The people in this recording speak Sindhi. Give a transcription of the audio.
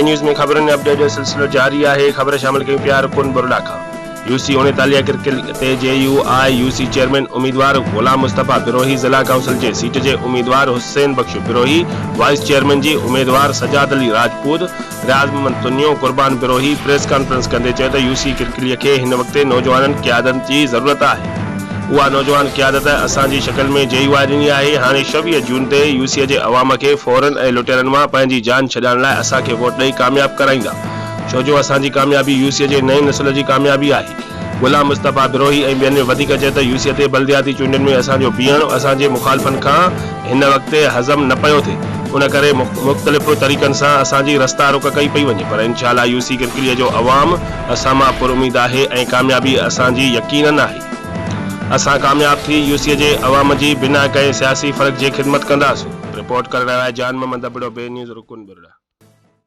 نيوز ۾ خبرن ۽ اپڊيٽ جو سلسلو جاري آهي، خبر شامل ڪيون پيا رڪن بروڙا کان يو سي 39 ڪرڪل تي J U I U C chairman اميدوار غلام مصطفيٰ بروهي ضلع ڪائونسل جي سيٽ جي اميدوار حسين بخش بروهي وائيس چيئرمين جي اميدوار سجاد علي راجپوت رياض محمد تنيو قربان بروهي پريس ڪانفرنس ڪندي چيو ته يو سي ڪرڪلي کي هن وقت نوجوانن قيادت جي ضرورت آهي اها نوجوان قيادت اسان جي شڪل ۾ جي يو آء ڏني آهي هاڻي 26 جون تي يو سي جي عوام کي ڦورن ۽ لٽيرن مان پنهنجي جان ڇڏائڻ لاء اسان کي ووٽ ڏئي ڪامياب ڪرائيندا ڇو جو اسان جي ڪاميابي يو سي جي نئين نسل جي ڪاميابي آهي. غلام مصطفيٰ بروهي ۽ ٻين وڌيڪ چيو ته يو سي تي بلدياتي چونڊن ۾ اسان جو بيهڻ اسان جي مخالفن کان هن وقت هضم نه پيو ٿئي ان ڪري مختلف طريقن سان اسان جي رستا روڪ ڪئي پئي وڃي پر انشاء الله يو سي ڪرڪلي جو عوام اسان مان پراميد آهي ۽ ڪاميابي اسان جي يقينن آهي اسان ڪامياب ٿي يو سي جي عوام جي بنا ڪنهن سياسي فرق جي خدمت ڪنداسون. رپورٽ ڪري رهيو آهي جان محمد ابڙو بي نيوز رڪن ٻرڙا.